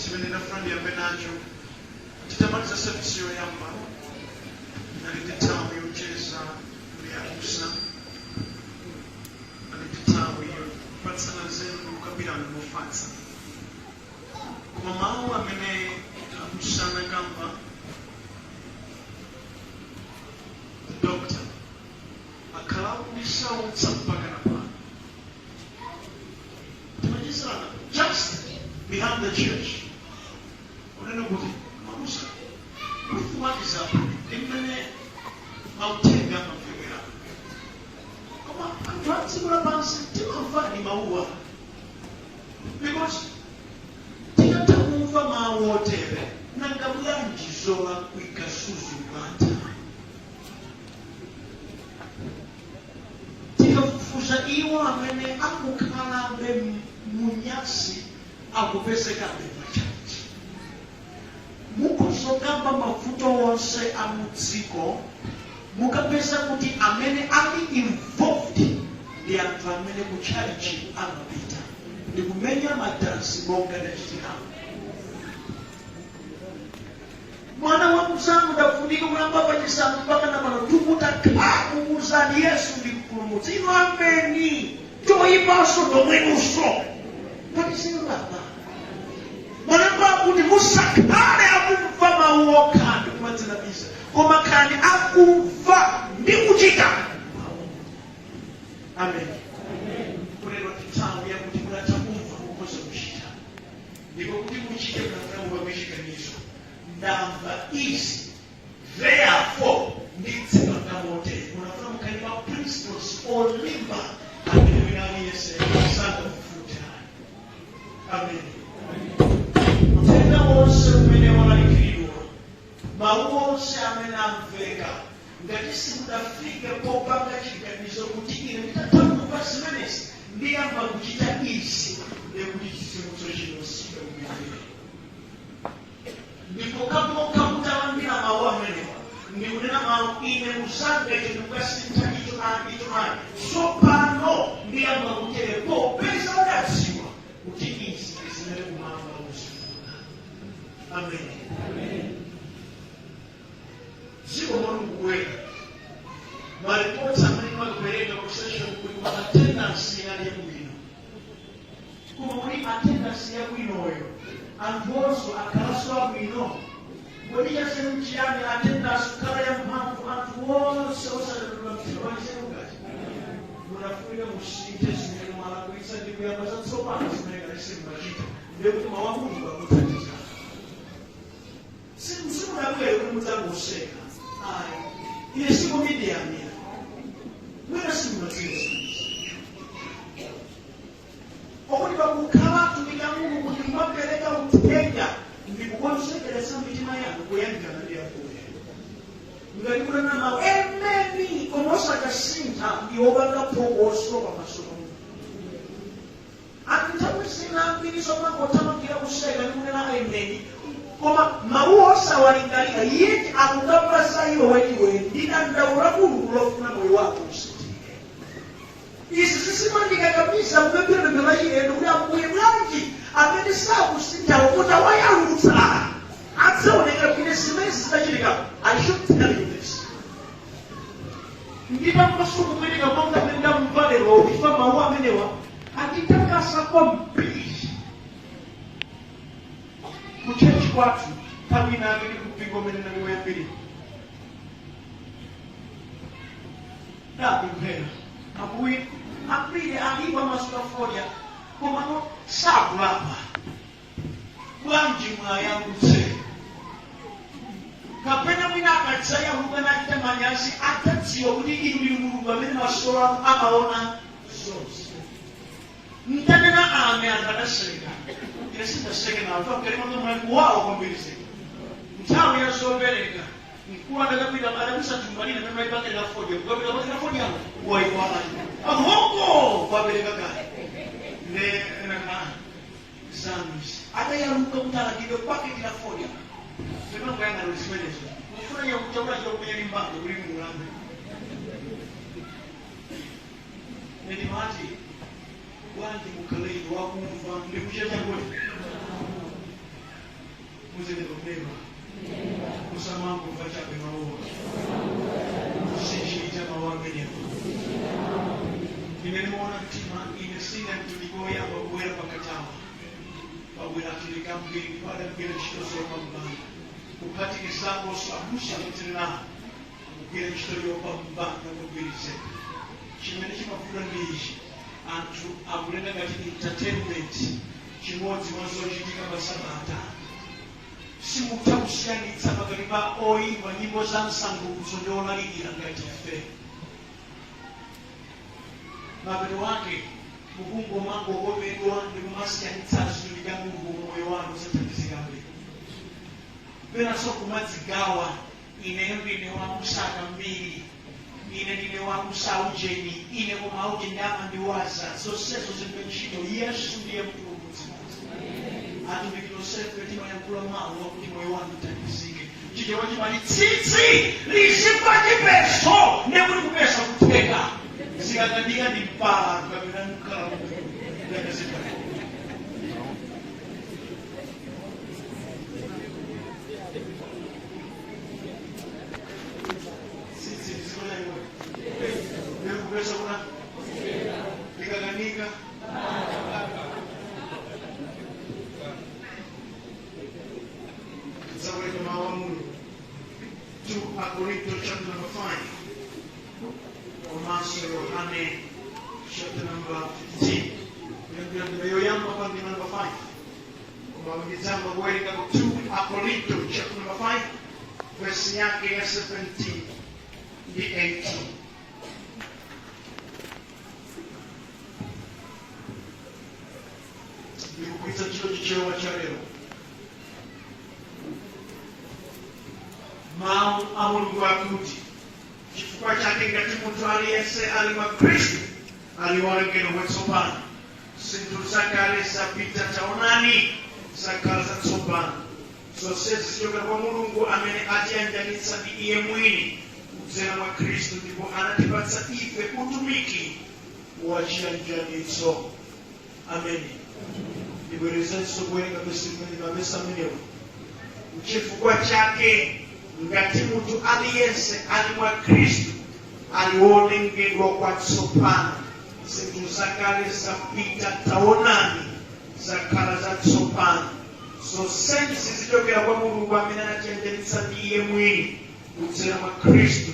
Chimene ndafuna ndiyambe nacho, titamaliza service yoyamba, nali ndi nthawi yocheza ndi abusa, nali ndi nthawi yopatsana nzeru ndi kukambirana mofatsa. Koma mawu amene abusa anakamba, the doctor, akhala akundisautsa mpaka na pano. Timachezerana just behind the church, unena kuti, "Mabusa, with what is happening, ndi mmene mauthenga amamvekera, koma anthu a dziko lapansi timamvadi mawuwa?" Because tikatha kumva mawu otere, nanga bwanji zolakwika suzimatha? Tikafufuza, iwo amene akukhalabe munyasi akupezekabe pachachi. Mukuzokamba mavuto onse a mudziko, mukapeza kuti amene ali involved ndi anthu amene kutchalichi amapita ndi kumenya madansi monga ndachitiramo. Mwana wa mzangu, ndafunika kuyamba pachisanu mpaka na pano tukutakha kukuuzani Yesu ndi Mpulumutsi. Inu ameni, choyipanso ndomwenunso patisilapa. Malemba akuti musakhale akumva mawu okha ndi kumadzinamiza, koma khalani akumva ndi kuchita. Amen. Kulero nthawi yakuti munatha kumva, mukhoza kuchita. Ndipo kuti muchite, munafuna mupange chiganizo: ndamva izi, therefore ndidzipanga motere. Munafuna mukhale ma principles olimba amene wina aliyense sangafufute. Amen. Uthenga wonse umene walalikiridwa, mawu onse amene amveka, ngati simudafike popanga chiganizo kuti ine nditatha kumva zimenezi ndiyamba kuchita izi, ndekuti chitsitsimutso chino sikakupindira. Ndipo kamokha mutalandira mawu amenewa ndikunena mawu, ine musanga icho ndikukasintha icho, ayi, icho ayi, tsopano ndiyamba kutere, popeza udadziwa kuti izi ndi zimene kumwamba kuzifuna. Amen. Dziko Mulungu kubwera, maripoti amene makupereka ku session kuti kuma attendance inali yabwino, koma kuli attendance yabwinoyo, anthu onso akhalanso abwino? Kodi chasenu chiyani attendance kukhala yamphamvu, anthu onse osatembenuka mtima? Palisenu ngati munafunika musinthe zimene mwalakwitsa ndi kuyamba zatsopano zimene kale simumachita, ndiye kuti mawu a Mulungu akuthandiza. Simunabwere kuti mudzangoseka, ayi. Ine si comedian ya mwina simunadziwa zimenezi, pakuti pakukhala atumiki a Mulungu ndi kumapereka uthenga ndi kukonzekeretsa mitima yanu kuyanjana ndi Ambuye. Ngati kunena mawu emeni koma osakasintha, ndi wopanga phokoso pamaso pa Mulungu. Anthu nthawi zina ambiri somangothamangira kuseka ndi kunena ameni, koma mawu osawalingalira, yet akukamba za iwe weniweni ndi dandaulo la Mulungu lofuna moyo wako usinthike. Izi zisimandikakamiza kupemphera pemphero la chilendo kuti, "Ambuye, bwanji amene sakusinthawo mutawayalutsa adzaonekera kuti zimene zidachitika?" I should tell you this: nditamvaso kupereka monga mmene ndamva lero, ifa mawu amenewa anditakasa kwambiri. Ku church kwathu nthawi inake ndi kumpingo umene ndali woyambirira, ndapemphera, "Ambuye, ambiri alipo amasuta fodya komano sakulapa. Bwanji mwayalutse? Kapena mwina akadzayaluka nachita manyazi, adzadziwa kuti inu ndinu Mulungu amene maso anu amaona zonse." Ntanena ame, anthu adaseka. Ine sindaseke nawo, mkati mwanga munali kuwawa kwambiri zedi. Nthawi ya zopereka, mkulu adakapita, adapisa thumba lina pamene paketi la fodya, kukapita paketi la fodya wayiwala ahoko kwapereka kale. Ne enaka zanu izi, adayaluka kuti alandidwe paketi la fodya. Timangoyang'ana zimenezo, mufuna nyakuchakula chita kumenya limbando kuli mulambe. Ndimati, bwanji mukhale inu wakumva ndi kuchita chakuti? Muzenedoneva musamangomva chabe mawuwa, muzichita mawu amenewa. Imene muona mtima, ine sina mtumiki woyamba kubwera pakatawa. Pabwera atumiki ambiri ndipo adagwira ntchito zopambana, kuphatikizaponso abusa amene kugwira ntchito yopambana kugwirizeka. Chimene chimavuta ndi ichi: anthu akulenga ngati entertainment, chimodzi mwa zochitika pa sabata. Simutha kusiyanitsa pakati pa oyimba nyimbo za msangulutso ndi olalikira ngati ife. Mapeto wake mukungomangokopedwa ndi kumasiyanitsa atumiki a Mulungu, moyo wanu usathandizikabe. Penanso kumadzigawa: ineyo ndine wakusaka mbiri, ine ndine wakusaujeni, ine koma aujeni amandiwaza. Zonsezo zilibe ntchito. Yesu ndiye Mpulumutsi. Atumiki tonsefe timayankhula mawu akuti moyo wanu uthandizike. Chichewa chimati tsitsi lizimva chipeso, ndekuti kupesa kutheka. Zikakanika ndi mpala kapena mkhala yakazika. Tsitsi lizimva iwe, ndekupesa kuna likakanika. Zawerenga mawu a Mulungu, 2 Akorinto chapter number 5 komanso Yohane chapter number 15, kuyambira yoyamba pa ndima number 5. Koma nditsamba kuwerenga ku 2 Akorinto chapter number 5, verse yake ya 17 ndi 18. Ndikugwiritsa ntchito Chichewa cha lero. Mawu a Mulungu akuti, "Chifukwa chake ngati munthu aliyense ali mwa Khristu, ali wolengedwa watsopano. Zinthu zakale zapita, taonani, zakhala zatsopano. Zonsezi zichokera kwa Mulungu amene atiyanjanitsa ndi iye mwini kudzera mwa Khristu, ndipo anatipatsa ife utumiki wa chiyanjanitso." Ameni. Ndibwerezenso kuwerenga vesi limene, mavesi amenewa. Chifukwa chake ngati munthu aliyense ali mwa Khristu, ali wolengedwa kwatsopano. Zinthu zakale zapita, taonani, zakhala zatsopano. Zonsezi zichokera kwa Mulungu amene anatiyanjanitsa ndi iye mwini kudzera mwa Khristu,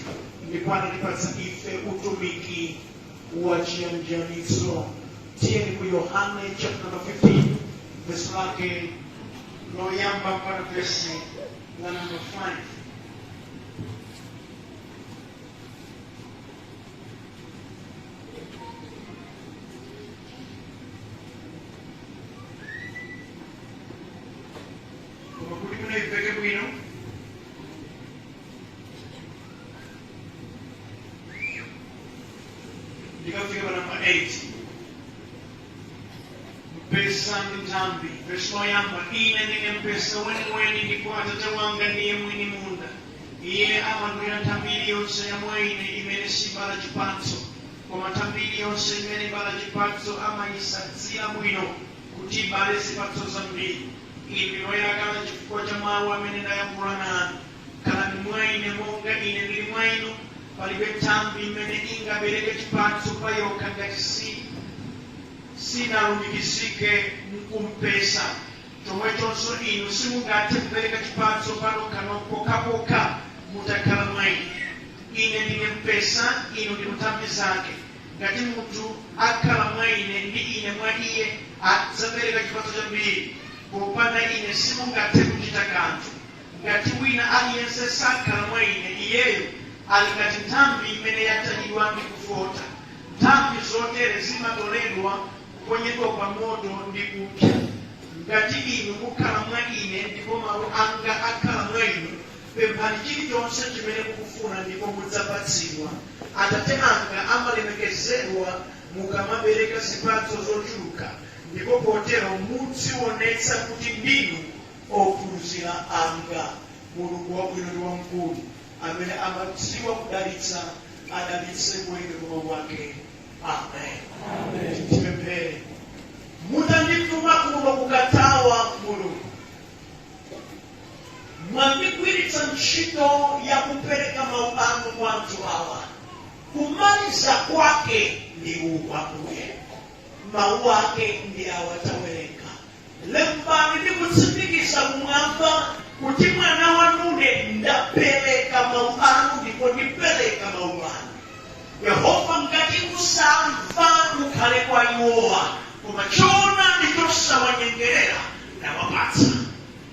ndipo anatipatsa ife utumiki wa chiyanjanitso. Tiyeni ku Yohane chapter number 15, verse lake loyamba mpaka verse la number 5. Koma kuti munaiveke bwino, ndikafika pa namba 8, mpesa ndi nthambi. Verse loyamba: "Ine ndine mpesa weniweni, ndipo Atate wanga ndiye mwini munda. Iye amadula nthambi iliyonse ya mwa ine imene sibala chipatso, koma nthambi iliyonse imene ibala chipatso amayisadzira bwino kuti ibale zipatso zambiri. Inu oyera chifukwa cha mawu amene ndayankhula nanu. Khalani mwa ine monga ine ndili mwa inu. Palibe nthambi imene ingabereke chipatso pa yokha ngati si sinalumikizike mkumpesa. Chomwechonso inu simungathe kubereka chipatso panokha pokhapokha mutakhala mwa ine. Ine ndine mpesa, inu ndinu nthambi zake. Ngati munthu akhala mwa ine ndi ine mwa iye, adzabereka chipatso chambiri. Popanda ine simungathe kuchita kanthu. Ngati wina aliyense sakhala mwa ine, iyeyo ali ngati nthambi imene yatayidwa ndi kufota. Nthambi zotere zimatoledwa, kuponyedwa pa moto ndi kupsa. Ngati inu mukhala mwa ine ndipo mawu anga akhala mwa inu, pemphani chilichonse chimene mukufuna ndipo mudzapatsidwa. Atate anga amalemekezedwa mukamabereka zipatso zochuluka, ndipo potero mudzionetsa kuti ndinu ophunzira anga." Mulungu wabwino ndi wamkulu amene amadziwa kudalitsa, adalitse kuwerenga kwa mawu ake. Amen. Tipemphere. Mutandituma kuno kukatawa, Mulungu, Mwandigwiritsa ntchito ya kupereka mawu anu kwa anthu awa. Kumaliza kwake ndi uku, Ambuye. Mawu ake ndi awa tawerenga. Lembani ndi kutsimikiza kumwamba kuti mwana wanune ndapereka mawu anu ndipo ndipereka mawu anu. Yehova, ngati kusamva kukhale kwa iwowa, koma choonadi chosawanyengerera ndawapatsa.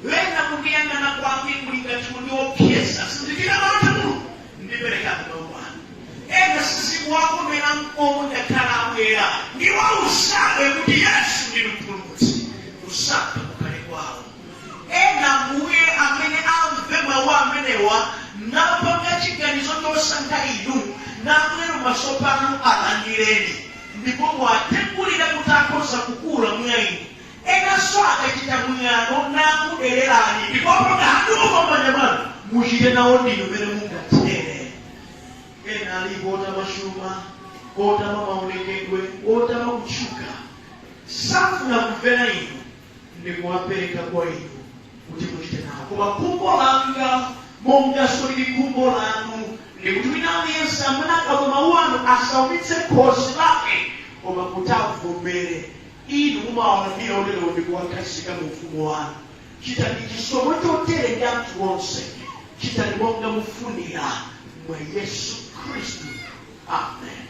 Wena kundiyang'ana kwake kuli ngati kundiopseza, sindichita mantha Mulungu, ndiperekabe mawu anu. Ena sizikuwakomera nkomwe ngakhala abwera, ndiwauzabe kuti Yesu ndi Mpulumutsi. Kusamva kukhale kwawo. Ena, Ambuye, amene amve mawu amenewa napanga chiganizo chosankha inu nabwera maso panu, alandireni ndipo mwatengulira kuti akhoza kukula mwa inu. Enanso akachita mwano nakudererani ndipo pakahaduka m'manja mwanu, muchite nawo ndinu mene mungathere. Ena alipo otama chuma, otama maonekedwe, otama kutchuka, safuna kumvera inu, ndikuwapereka kwa inu kuti muchite nawo. Koma khumbo langa, monganso lili khumbo lanu, ndikuti wina aliyense amene akamva mawu anu asaumitse khosi lake, koma kuti avomere. Inu mumawalandira otero ndi kuwakhazika mu ufumu wanu. Chitani chisomo chotere ndi anthu onse, chitani monga mufunira, mwa Yesu Khristu, amen.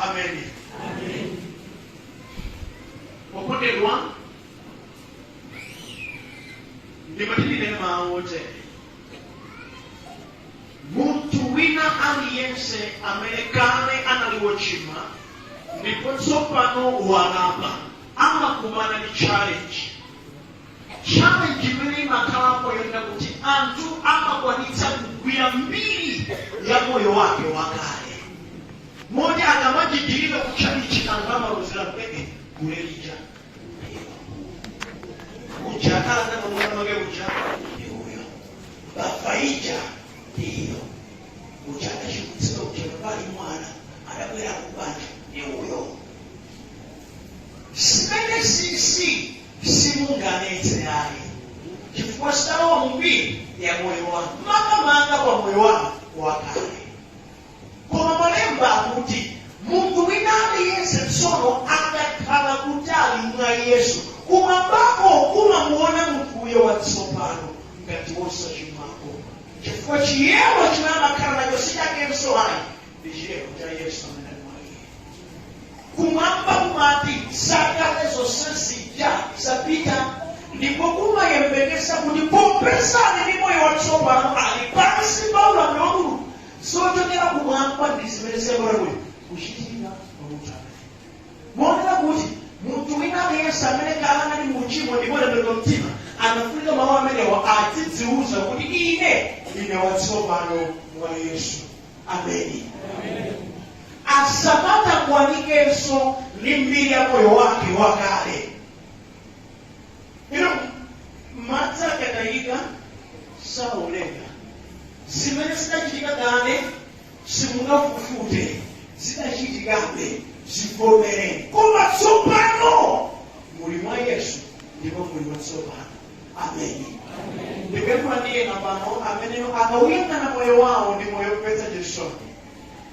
Amen. Okondedwa, ndimati ndinene mawu otere: munthu wina aliyense amene kale anali wochimwa ndipo tsopano walapa amakumana ndi challenge. Challenge imene imakhalapo yonena kuti anthu amakwanitsa kugwira mbiri ya moyo wake wakale, moti akamachijirika kutchalichi anthu amalozera mpeke gule lija uja akalanda mamuna make uja ndi uyo, bafa ija ndiyo uja, adachikutsika uja pali mwana adabwera kubanja ndi uyo. Zimene sisi simunganetse ayi, chifukwa sitalowa mu mbiri ya moyo wanu, makamaka kwa moyo wanu wakale. Koma malemba akuti munthu wina aliyense tsono akakhala kutali mwa Yesu, kumwambako kumamuona munthuyo watsopano ngati wosachimwako, chifukwa chiyero chimene amakhala nacho sichakenso ayi, ndi chiyero cha Yesu amene ali mwa iye. Kumwamba kumati zakale zonse zija zapita, ndipo kumayembekeza kuti popezani ndi moyo watsopano, ali pansi pa ulamuliro wa Mulungu, zochokera kumwamba ndi zimene ziyambira kuti kuchitika pa munthu amene monena kuti munthu wina aliyense amene kale anali mu uchimo ndipo tembenuka mtima anafunika mawu amenewa azidziuza kuti ine ndine watsopano mwa Yesu. Ameni. Asamatakwanikenso ndi mbiri ya moyo wake wakale. Ino madzi akatayika saoleka. Zimene zidachitika kale simungafufute, zidachitikabe, zivomereni. Koma tsopano muli mwa Yesu ndipo muli watsopano. Ameni. Ndikuyankhula ndi ena pano amene akawuyang'ana moyo wawo ndi moyo womvetsa chisoni,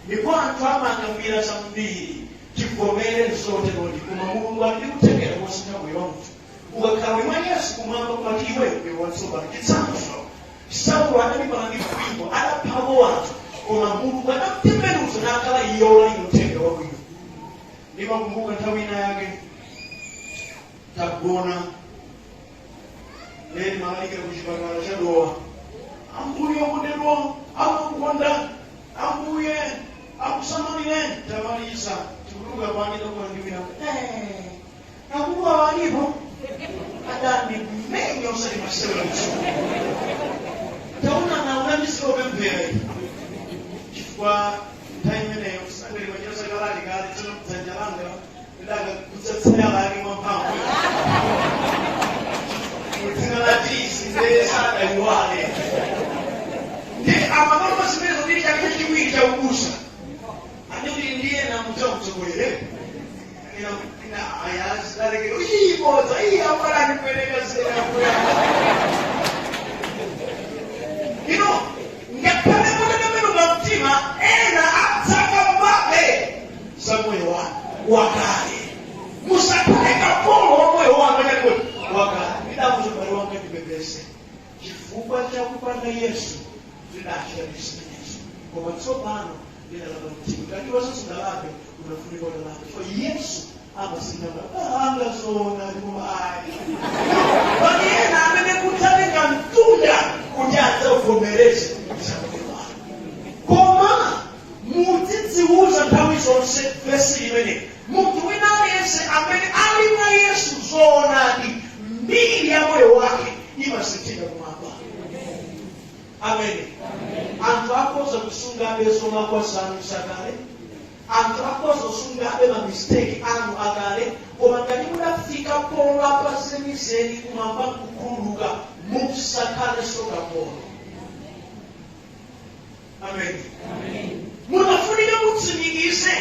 ndipo anthu amakambira zambiri. Tivomere zoterodi, koma Mulungu ali ndi kuthekera kosintha moyo wa munthu. Ukakhala uli mwa Yesu, kumwamba kumati iwe ndi watsopano. Chitsanzo, Saulo adalimbana ndi mpingo, adaphako anthu, koma Mulungu adamutembenuza nakhala iye olalika uthenga wabwino. Ndimakumbuka nthawi ina yake tagona, eni malalikira ku chipatala cha Dowa. Ambuye okondedwa amakukonda, Ambuye akusamalireni. Tamaliza, tikutuluka panja, takuwa ndiwina akulu awo alipo, adandimenya usati masewera mtsuku. Taona naunandisiopemphera iyi, chifukwa nthawi imeneyo sangeli machita zakalali kale. Tsono dzanja langa lidakagutsa tsaya lake mwamphamvu mudzina la tisi, ndeye sadaiwale. Ndi amakamba zimenezo ndili chaka chachiwiri chaubusa, andikuti ndiye namudza mtsogolere ina ayazidalekero iyibodza iyi apalanipeleka zera. Mupepese chifukwa chakupanda Yesu ndidachita zimenezo, koma tsopano ndidalapa mtima. Ngati wasasudalape, unafunika udalape for Yesu amasindana anga zona koma ayi pali ena amene kuthatenga mtunda kuti adzavomereze zamoyo. Koma muzidziwuza nthawi zonse vesi imene munthu wina aliyense amene ali mwa Yesu, zoonadi mbiri ya moyo wake imasinthika kumwamba. Amene anthu akhoza kusungabe zolakwa zanu zakale, anthu akhoza kusungabe mamistake anu akale, koma ngati mudafika polapa zenizeni, kumwamba nkukhululuka, musakhalenso kapolo. Amen. Munafunika mutsimikize,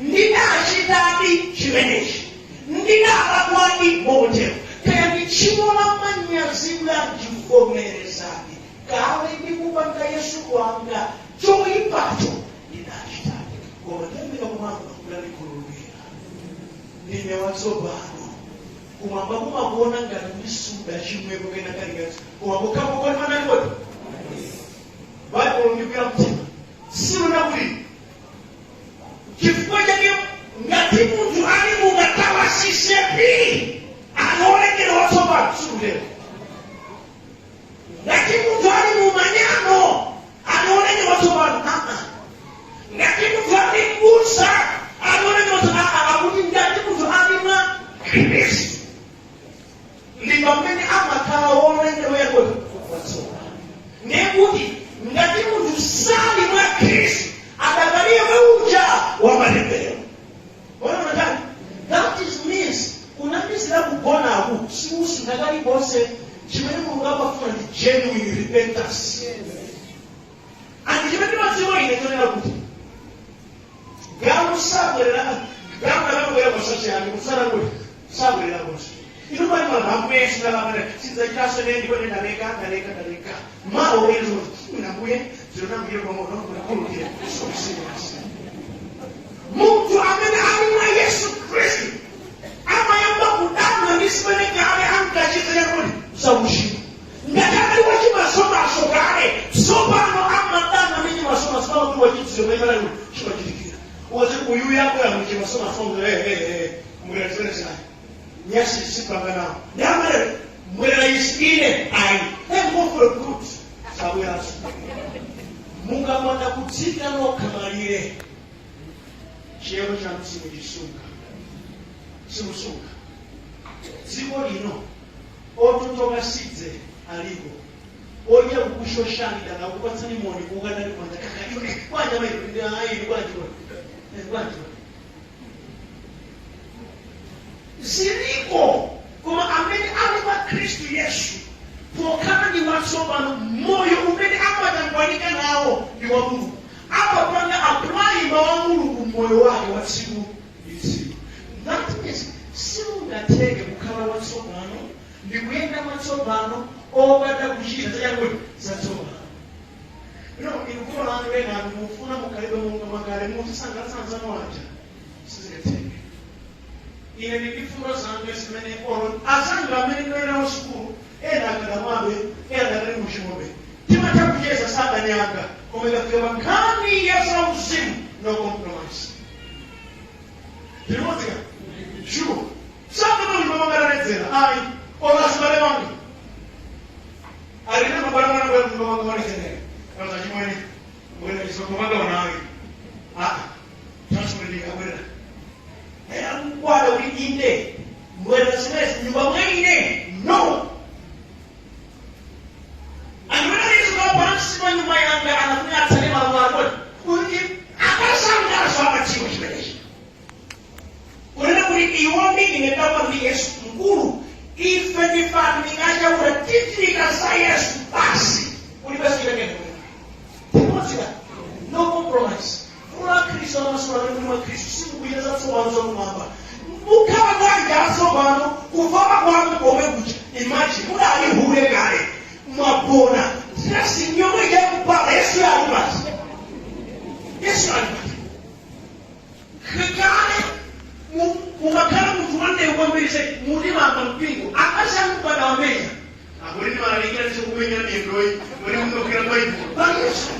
ndidachitadi chimenechi, ndidalakwadi motero, kaya ndi tchimo la manyazi bwanji, kale ndikupanda Yesu kwanga choyipacho ndidachitadi, koma ndiyambika kumwamba kudandikhululukira, ndine watsopano. Kumwamba kumakuona ngati ndisuda chimwepo kena kalikasi, koma kukhapokoni manakoti Baibulo ndikwira mtima siluna kuti chifukwa chake ngati munthu ali mukatawasisepi anaonekera watsopano, sikutero. Ngati munthu ali mumanyano anaonekera watsopano, aa. Ngati munthu ali mbusa anaonekera watsopano, aa. Akuti ngati munthu ali mwa Khristu ndi pamene amakhala wolengedwa watsopano. Nekuti ngati munthu sali mwa Khristu, adakaliye uja wa matemberero. Ona chani? That is means kunamizira kugonaku sikusintha kalikonse. Chimene Mulungu amafuna ndi genuine repentance. And chimene ndimadziwa ine chonena kuti galu sabwerera, galu akamabwera masache ake kusana kuti sabwerera konse. Inu pali mahambuye sindalamana sinzachitaso ine, ndipo ine ndaleka, ndaleka, ndaleka mawo izo nambuye zinonambire pang'ono munakhululukira. So serious. Munthu amene ali mwa Yesu Khristu amayamba kudana ndi zimene kale ankachita chakuti zauchimo. Ngati anali wachimasomaso kale, tsopano amadana ndi chimasomaso pamakuti wachidziwa pamene chimachitikira. Ukazi uyu yabwera mu chimasomaso, mbwera zimene zinayi nyasi sipanga nawo ndamalero mbwera isi ine ayi engofuna kuti sabweranso. Mukapanda kutsika nokha malire, chiyero cha mzimu chisunga simusunga. Dziko lino ototoka sidze aliko, odya kukushoshani danga kupatsani moni kukanali kumanja kaka iwe kwanja mayi ayi kwanje kwanje ziliko. Koma amene ali mwa Khristu Yesu, pokhala ndi watsopano, moyo umene amatangwanika nawo ndi wa Mulungu, amapanga apply mawu a Mulungu mmoyo wake wa tsiku ndi tsiku. That means simungatheke kukhala watsopano ndi kuyenda mwatsopano opanda kuchita zachakuti zatsopano. No inu kulo lanu lenanu mufuna mukhalibe monga mwakale, muzisangalatsa anzanu aja, sizingatheke. Ine ndikufundo zanga zimene olo azanga amene ndinoyenda sukulu ena akadamwabe, ena adakali muchimobe, timatha kucheza sadanyanga, koma ikafika pa nkhani ya zauzimu, no compromise. Tilimodzika sure sakatolimamakanaledzera ayi. Olo azibale wanga alina mabala mwana bwa mama malizere kaza chimwene mbwena chisokomanga wanawe ah transport ndikabwera akukwada kuti inde mbwera zimene nyumba mwaine no. Andimene Yesu pansi pa nyumba yanga anafuna atsale malamulo akoti kuti akasangaso amadziwa chimenechi kunena kuti iwo ndi ine ndakwa ndi Yesu mkulu. Ife ndifatumikachakuti tichita za Yesu basi, kuti basi chilekene timodzika, no compromise. Kula Khristu amasula amene muli mwa Khristu simukuchita zatsopano zakumwamba. Mukhala bwanji atsopano kuvala kwanu komwe kucha? Imagine mudali hule kale, mwagona dressing yomwe ijakupala. Yesu ali basi, Yesu ali basi. Kale mumakhala munthu wandewu kwambiri se mutimamba mpingo akazi akupanda wamenya akuti ndimalalika. Mukumenya miendoyi, mwene munogwira Baibulo paliyenso.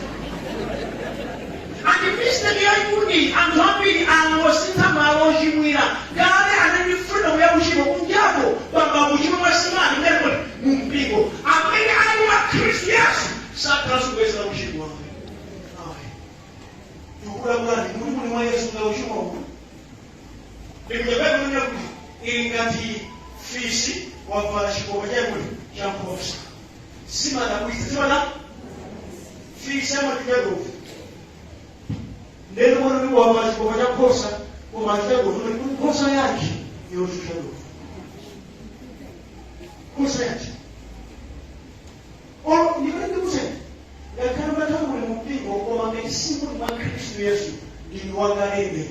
And mistake yaikulu, anthu ambiri angosintha malo ochimwira. Kale anali freedom ya kuchimwa kunjako, pamba kuchimwa mwasimani ngati kuti mumpingo. Amene ali wa Khristu Yesu sakhalanso kuyesera kuchimwa. Ayi, tikulamulani kuti muli mwa Yesu nga uchimwa uku. Ndikuchapeka kuti ili ngati fisi wavala chikopa chakuti cha nkhosa, simadabwitsa, simada fisi amachita dovu. Ndeno mwana ndi wavala chikopa cha nkhosa koma achita dovu, kuti nkhosa yake yochucha dovu, nkhosa yake olo. Ndimene ndikuseni, ngakhale mutakhala muli mumpingo, koma ngati simuli mwa Khristu Yesu, ndinu wakalebe.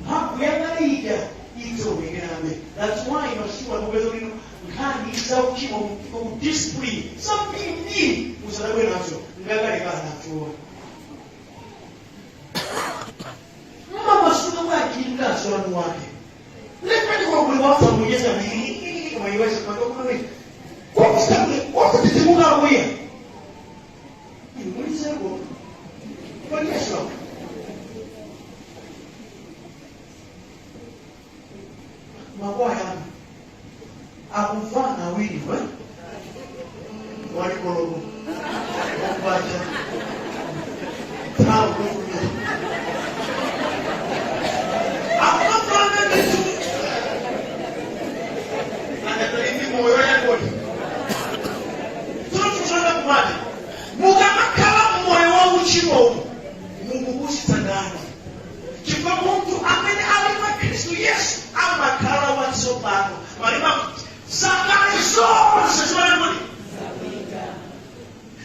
Mphamvu yakale ija idzaonekerabe. That's why masiku akupeza bwino nkhani za uchimo mumpingo, ku discipline zambirimbiri, musadabwe nazo, ngakalekala nazo. Mmamasuka bwanji mkazi wanu wake? Lekani kwa wafa mwenyeza kama iweze kwa kuya imuliseko kwa Yesu. Makwaya akumvana awiri we walikolomo okubaja tawo kufumira akumvana nditu angatalindi moyo yakoti tunotusana kumati mukamakhala mmoyo wa uchimo umu, mukupusitsa ndani? Chifukwa munthu amene ali mwa Khristu Yesu amakhala watsopano. Malima zakale zonse zimanakoti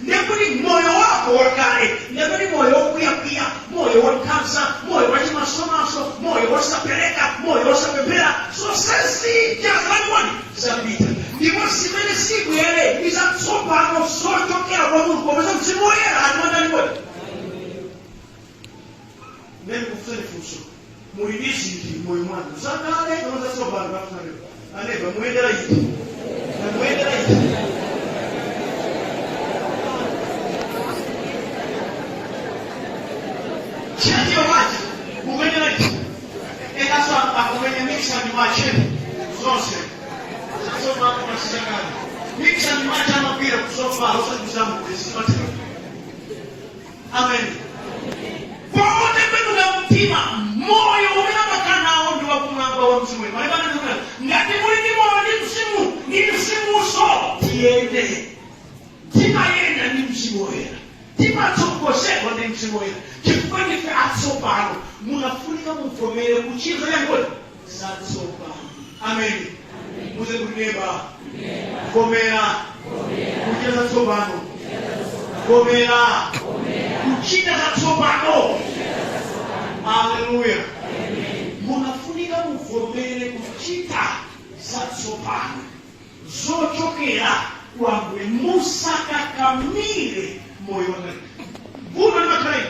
ndekuti moyo wako wakale, ndekuti moyo wokwiya, moyo wankhanza, moyo wachimasomaso, moyo wosapereka, moyo wosapemphera, zonse zija zalikuti zapita, ndipo zimene zibwere ndi zatsopano zochokera kwa Mulungu, popeza Mzimu Woyera atimandani kodi. Ndeni kufunsani funso: muli ndi ziti moyo mwanu, zakale kapena zatsopano? Kafunani aneba, muyendera iti? Muyendera iti? Change your heart. Muyendera iti? Ekaso akumenya mix and match zonse, zatsopano masizakale, mix and match, amagwira kusofa osati. Amen. Potembenuka mtima, moyo umene amakhala nawo ndi wakumwamba wa mzimu. Malingana ndi kuti ngati muli ndi moyo ndi mzimu, ndi mzimuso tiyende. Timayenda ndi Mzimu Woyera, timatsogozedwa ndi Mzimu Woyera, chifukwa ndife atsopano. Munafunika muvomere kuchita yankoti zatsopano. Amen. Muze kuti neba, vomera kuchita zatsopano, vomera kuchita zatsopano. Haleluya. Munafunika muvomere kuchita zatsopano zochokera kwa Ambuye. Musakakamire moyo wakale. Vuto limakhala ili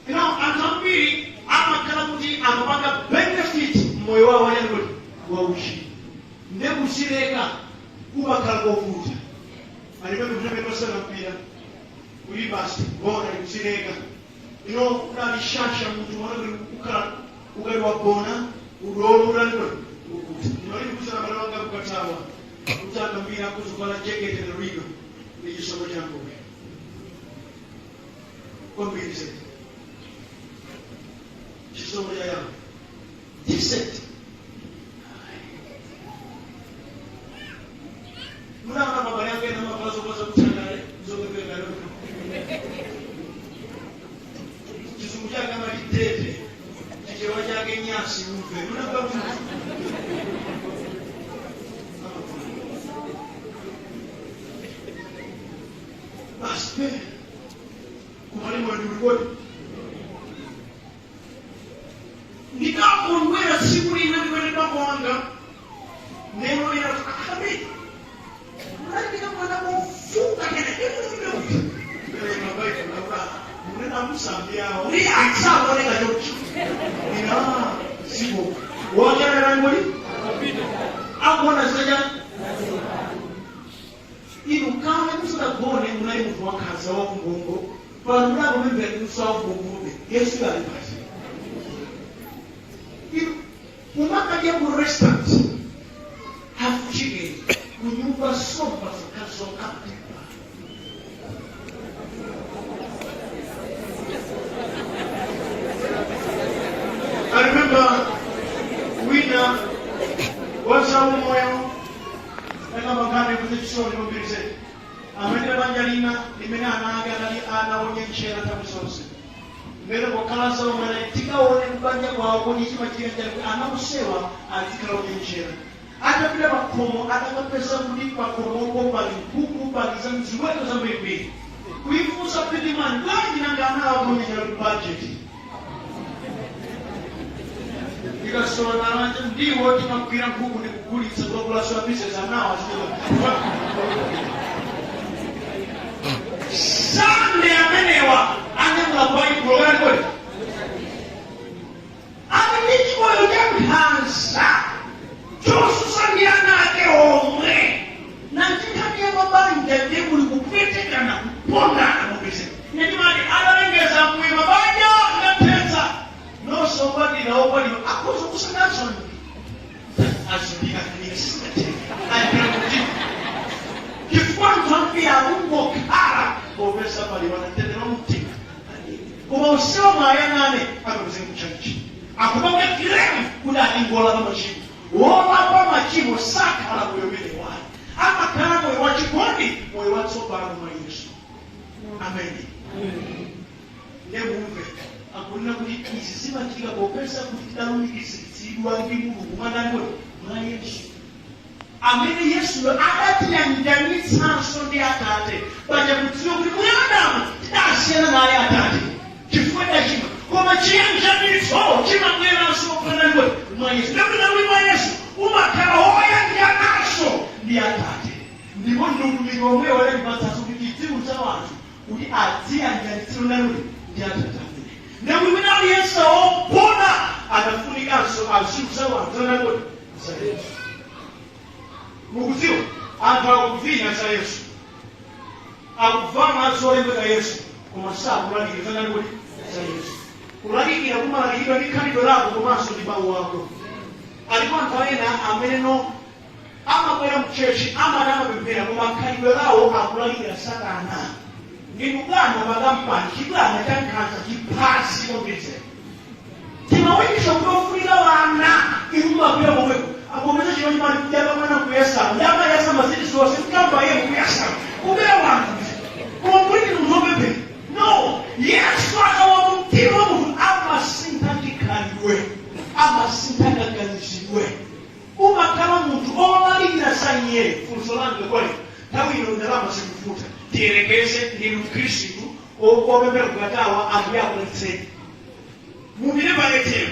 ino, anthu ambiri amakhala kuti amapanga benefit mmoyo wawo wanyani kuti wauchimo, nde kuchileka kumakhala kovuta. Alimene kutamene pasana mpira kuti basi bona kuchileka ino, udalishasha munthu wana kuti ukhala ukali wagona udolo udali kuti ukuti ndimali kusana bale wanga kukatawa kutanga mbira kuzuvala jekete lino ndi chisomo cha Ambuye kwambiri zedi, chisomo cha Yahweh decent. Munaona mabale yangu ena mavala zokoza kuthangale zopepekale, chizungu chake amati dirty, Chichewa chake nyasi umve. Munamva kuti basi pe kumalimo ndikulikodi. Ndikakondwera tsiku lina ndimene bambo neno ina akabe mnandika mwana mofunga kene ndi atsaoneka chocho ina sipo wakererangoli akuona zitacha inu kale. Munthu wankhanza, wakumbongo, pano mudakupemphera inso wakumbongobe. Yesu ali pasi. Umakadya ku restaurant half chicken, kunyumba somba zokhazoka. I remember wina wazaumoyo akamakhane kuti chisoni kwambiri, amene banja lina limene ana ake anali ana onyenchera nthawi zonse, mmene pokhala zaumene tikaone kubanja kwawo kodi chimachitika chani kuti ana onsewa azikhala onyenchera. Atapita pakhomo, atakapeza kuti pakhomopo pali nkhuku, pali za ziweto zambirimbiri. Kuifunsa pitimani, bwanji nanga ana awo onyenchera? Kuti budget ikasona, ndiwo timagwira nkhuku ndi kugulitsa kulakulaso business, anawo azitero. Sande amenewa anyamula Baibulo kanakoti ali ndi chimoyo cha nkhanza chosusa ndi ana ake omwe. Na nkhani ya mabanja ndiye kuli kupwetekana, kupondana mupise. Ine ndimati atalengeza mbuye mabanja ndathetsa, nonse okwatira, okwatira akhoza kusangalatsa azindikakanika sizingatheka ayambira kuti chifukwa anthu ambiri akungokhala popeza pali wanatendera mtima, koma onsewa mwayang'ane akapezeka kuchalichi akupanga claim kuti atingolapa machimo. Wolapa machimo sakhala moyo umene wali, amakhala moyo wachikondi, moyo watsopano mwa Yesu. Ameni. Ndemumve akunena kuti izi zimachitika popeza kuti tidalumikizitsidwa ndi Mulungu mwa ndani? Mwa Yesu, amene Yesuyo adatiyanjanitsanso ndi Atate. Paja kudziwa kuti mwa Adamu tidasiyana naye Atate chifukwa tidachimwa, koma chiyanjanitso chimabweranso mwanani? Mwa Yesu. Ndikuti kuti mwa Yesu umakhala woyanjananso ndi Atate, ndipo ndi utumiki omwewo adandipatsanso kuti tidziwuza anthu kuti adziyanjanitsidwe ndani? Ndi Atate amene. Ndikuti wina aliyense wogona adafunikanso aziuza anthu zanani? Za Yesu. Mukudziwa anthu akuvina za Yesu, akuvala zolembeka Yesu, koma sakulalikira zanani? Kuti za Yesu. Kulalikira kumalalikidwa ndi khalidwe lako komanso ndi mawu ako. Alipo anthu ena amene no amabwera mchechi, amati amapemphera, koma khalidwe lawo akulalikira Satana. Ndinu bwana pakampani, chibwana cha nkhanza, chiphasi kwambiri. Timawikisha kuti ofunika vana inu mumagwira momweko akupeza chino chimali kujapa mwana kuyasama ndama yasama ziti zonse mkamba ye kuyasama kubera wanthu, koma kuti ndinu zopemphera. No, Yesu akawa mumtima wa munthu amasintha chikhalidwe, amasintha kaganizidwe, umakhala munthu olalikira za iye. Funso langa kwali nthawi ino, ndalama zikuvuta, tiyerekeze ndinu Mkhristu opemphera kukatawa, Ambuye akudalitseni, mupite pa ATM,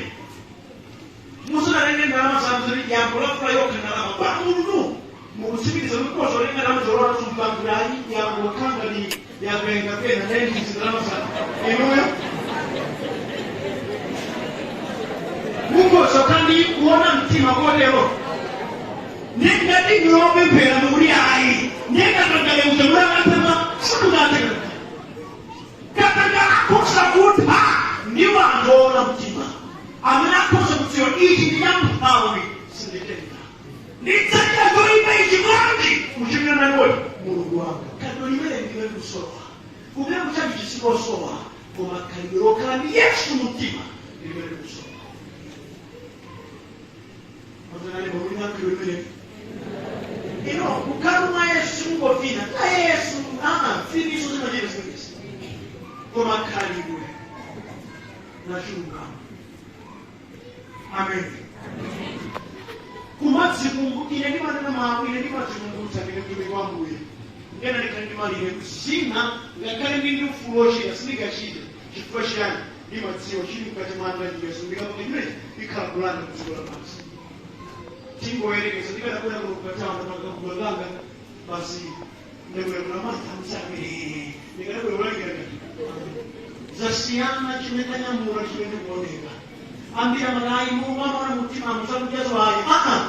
musanatenge ndalama zanu zoti yangolafula yokha ndalama pamunu, mukutsimikiza kuti kozotenga ndalama zolowa tumpangiranyi yangokhala ngati yakuyenga pena nayendizi ndalama zanu inuyo mukhoza kandi kuona mtima kotero. Ndingati ndiwopemphera mukuti ayi, ndingatangale uja murakatema simungateka katanga akhoza kutha ndi wanthu oona mtima amene akhoza kudziwa ichi ndi champhawi, sinditenga, ndidzachita choyipa ichi bwanji kuchimira nangoti Mulungu wanga. Khalidwe limene ndimene kusowa kumene kuchachi chisikosowa, koma khalidwe lokhala ndi Yesu mumtima limene likusowa. Mazanani pakulina khalidwe limene ino kukhala mwa Yesu sikungovina na Yesu, aa, finiso zimachita zimenezi, koma khalidwe la chilungamo. Amen. Kumadzikumbu, ine ndimanena mawu, ine ndimadzikumbutsa ndine mtumiki wa Mbuye, ndena ndikhale ndimalire zina ngakhale ndi ufulu wochita sindingachite. Chifukwa chiyani? Ndimadziwa chili mkati mwanga ndi Yesu. Ndikapanga chimenechi ikhala kulanda ku dziko lapansi. Tingoyerekeza ndikanabwera kuno kukatawa ndapanga langa basi, ndabwera kuna manja amsabere, ndikanabwera kulalikira ngati zasiyana chimene tanyamula, chimene kuoneka. Ambiri amati Mulungu amaona mumtima, musakujazo ayi. Aa,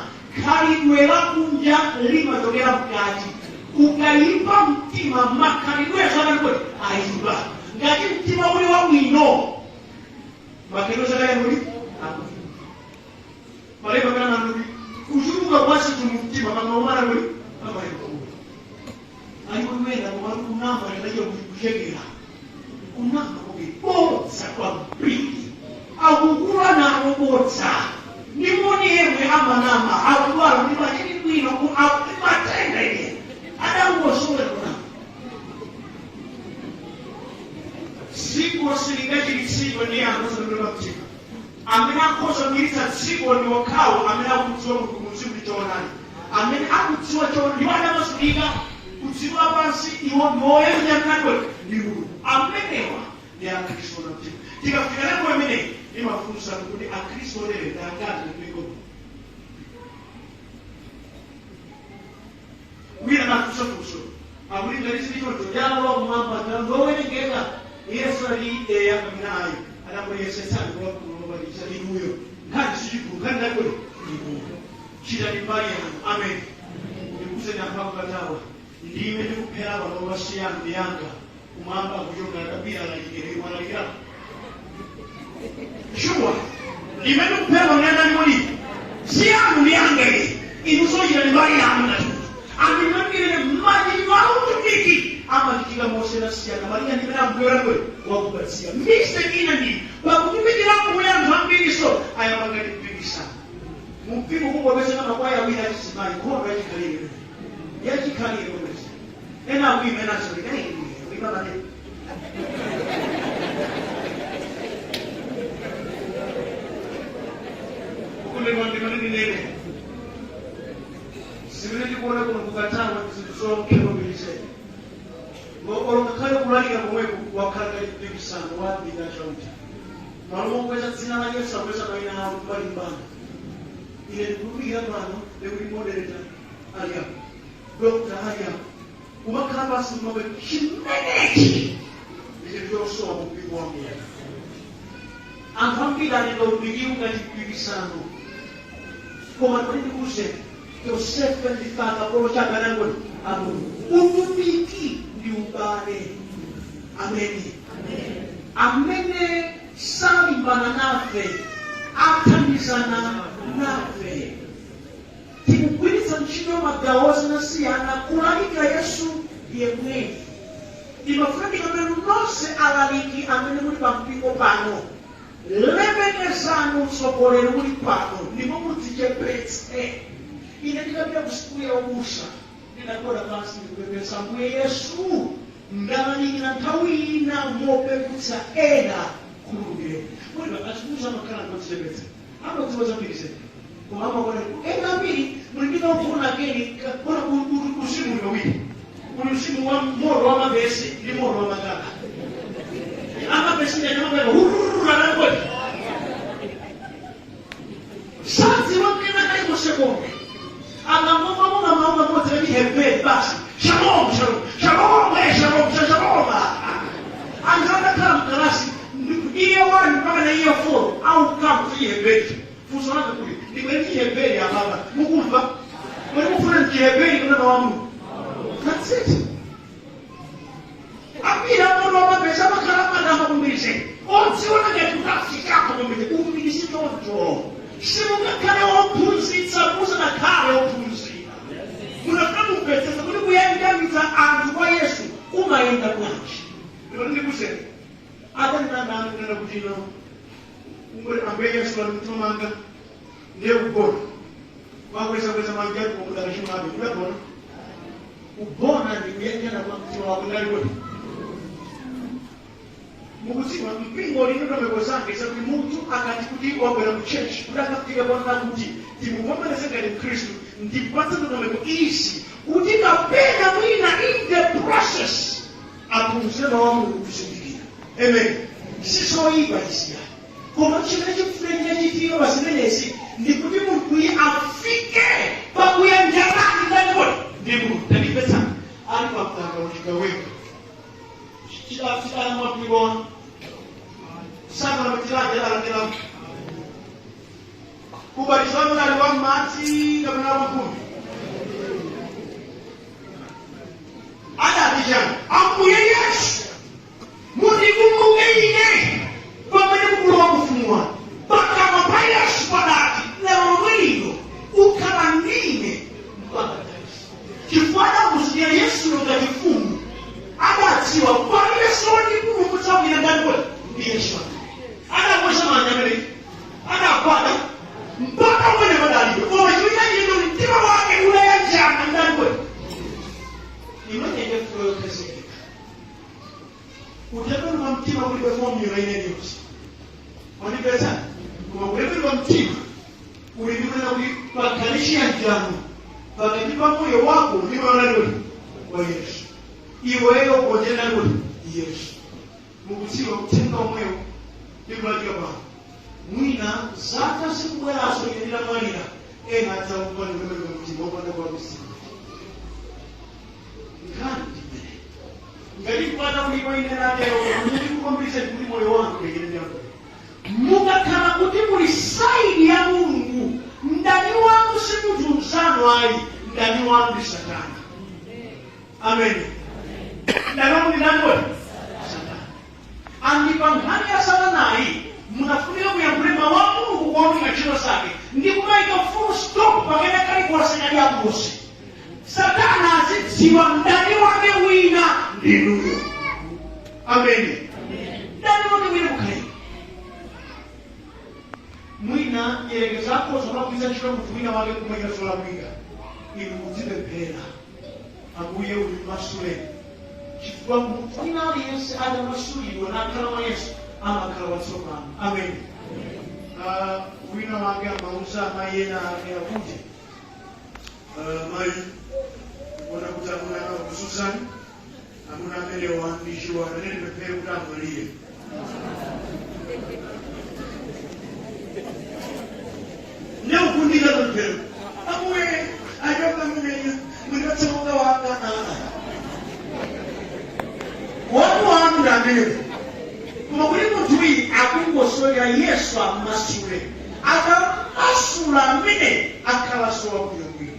khalidwe lakunja limachokera mkati. Ukayipa mtima, makhalidweso anakoti ayipa. Ngati mtima uli wabwino, makhalidwe sakayanguli abwino. Malemba kana kuti kuchuluka kwa zinthu mumtima pamaumana kuti pamayankhula. Alikumena komatu kunama linacho kuchekera kunama kukibodza kwambiri, akukula nako bodza. Ndimoni yemwe amanama akudwala ndi machiti bwino matenda ine adangosowera kunama. Dziko silingachilitsidwe ndi anthu osatembenuka mtima. Amene akhoza kuchiritsa dziko ndi okhawo amene akudziwa Mulungu mumzimu ndi choonadi. Amene akudziwa choonadi ndiwo adamasulika ku dziko lapansi, iwo ndi oyanjanadwe ndi Mulungu. Amenewa ndi Akhristu oona mtima. Tikafika level imeneyi, imafunsa kuti Akhristu otere ndi angati mpingo? Wina anafunsa funso akuti ngati zili choncho ndi alowa kumwamba ndi owerengeka. Yesu ali eya kapena ayi. Anamuyesetsa kuwabatiza inuyo. Nkhani sichigulu, nkhani ndakoti inuyo. Chitani mbali yanu. Amen. Ndikuzeni anthu akukatawa, ndime ndikuphera pano masiyanu ndi yanga kumwamba kuchoka kabila lalikire imwe alalikira. Sure. Ndime ndikuphera pano yandani muli siyanu ndi yanga iyi. Inu sochitani mbali yanu ngati anthu imangirire machitidwe a utumiki amachitika mosiyanasiyana malinga ndi mmene Ambuye wakupatsira. Mistake ina ndi pakutumikirapo kuli anthu ambiriso ayamba ngati mpikisano mumpingo, kungopezeka makwaya awiri achizimayi, nkhondo yachikhalire yachikhalire kwezi. Ena akuima, ena asoleka kuima pade. Kukundidwa, ndimene zimene ndikuona kuno kukatawa ndi zinthu zokhulupiritseni. Olo ngakhale kulalika komweko wakhala ngati mpikisano wa mbiri achauta. Malo mokweza dzina la Yesu, akweza mayina awo kumalimbana. Ine ndikutumikira pano ndikuti moderator ali apo, doctor ali apo, kumakhala pansi kumambe. Chimenechi ndi chinthu chosowa mu mpingo wa Mulungu. Anthu ambiri atenga utumikiwu ngati mpikisano, koma kuti ndikuwuzeni, tonsefe ndife akapolo chabe anangoni a Mulungu. Utumiki ndi ubale. Ameni. Amene salimbana nafe athandizana nafe. Tikugwiritsa ntchito magawo osiyanasiyana kulalikira Yesu yemweyi. Ndimafuna ndikamene nonse alaliki amene muli pampingo pano, lemekezani utsogoleri uli pano ndipo mudzichepetse. Ine ndikapita ku sukulu ya ubusa, ndinagwada pansi ndikupepesa: "Ambuye Yesu, ndalalikira nthawi ina mopeputsa ena, khululukireni." Muli azibusa amakhala ngodzichepetsa, amadziwa zambiri zedi, koma amaona ena ambiri muli ndi kaufuna keni kona. Uzimu uli pawiri: uli uzimu wa moto wa mapesi ndi moto wa makala. Amapesi ndi anyamapeka hurururu, sadziwa kena kalikonse komwe. Akangomva mawu kamodzi kachiheberi basi, "Shalom, shalom, shalom, eh, shalom, shalom." Anthu adakhala mkalasi year 1 mpaka na year 4 aukamu chiheberi. Funso langa kuti ndibwere chiheberi apapa, mukumva? Muli mufuna mchiheberi kuna mawu a Mulungu? That's it. Ambiri amoto amapesa amakhala amatamba kumbize, odziona ngati kutafikapo kumbize. Utumiki si choncho. Simungakhale wophunzitsa musanakhale wophunzira. Munafuna mumvetsetsa kuti kuyanjanitsa anthu kwa Yesu kumayenda bwanji. Ndipo ndikuzeni adanena kunena kuti ino kungoti "Ambuye Yesu ali mtima mwanga", ndiye kugona, wakweza manja ako kudakachimwabe kudagona. Kugona ndi kuyanjana kwa mtima wako ndali kuti mukudziwa mpingo uli ndondomeko zake zakuti munthu akati kuti wabwera mu church, kuti akafike pona kuti timuvomereze ngati Mkhristu, ndipatse ndondomeko izi kuti kapena mwina in the process aphunzire mawu a Mulungu kuzindikira. Amen. Sizoyipa iziya, koma chimene chikufunika chitika pa zimenezi ndi kuti munthuyi afike pakuyanjanani ndani kodi? Ndi Mulungu. Tandimvetsani. Ali pampando uchigawenga chidalamwapikona sakalamutilake alandira ubatizo wanu unali wa madzi kapena wa nkhumbi? chani? Ambuye Yesu, mundikumbuke ine pamene mukulowa ufumu wanu. Pakamwa pa Yesu padati, lero lomwe lino ukhala ndine mparadise. Chifukwa adamusiya Yesu ngati mfumu, adadziwa palibe sondipulumutsa wina ndani kodi? Ndi Yesu. Adakweza manja amene adagwada mpaka mwene padalibe, koma chimene chachita kuti mtima wake udayanjana ndani kodi? Imene ndiye fulo yokhazikika. Kutembenuka mtima kulibe formula ine iliyonse, mwandipeza? Koma kutembenuka mtima kuli ndi kunena kuti pakhale chiyanjano pakati pa moyo wako ndi moyo nani kodi? Wa Yesu. Iweyo ugonjera nani kodi? Yesu. Mukudziwa, uthenga omwewo ndikulalikira pano, mwina zaka zikubwerazo ine nditamwalira, ena adzamva ndikutembenuka mtima wopanda kuwabisira. Nkhani ndimene ngati kupata kulipo ine natero ndikukombise kuti moyo wanu ulekere ndi Ambuye. Mukakhala kuti muli side ya Mulungu, mdani wanu si munthu mzanu ayi, mdani wanu ndi Satana. Amen. Mdani wanu ndi ndani kodi? Satana. And pa nkhani ya Satanayi, munafunika kuyankhule mawu a Mulungu kuoneka ntchito zake ndi kumayika full stop pamene kalikonse kali abusi. Satana azidziwa mdani wake wina ndinuyo. Amen. Mdani wake wina kukhalira mwina yerekeza akhoza kumagwiritsa ntchito munthu wina wake kumayika zolakwika, inu mudzipemphera, Ambuye, uyu masuleni, chifukwa munthu wina aliyense atamasulidwa nakhala mwa Yesu amakhala watsopano. Amen. Ah, wina wake amauza amayi ena ake akuti, "Ah, mayi, kuona kuti amuna akakuzunzani, amuna amenewa ndi chiwanda, ndipemphere kuti amwalire." Neukundika pemphero, Ambuye, achoka ameneyo, mundipatse monga wanga. Wanu wanu ndi amenewo, koma kuti munthu uyu akungosowera Yesu ammasule. Akamasula amene akhalanso wabwinobwino.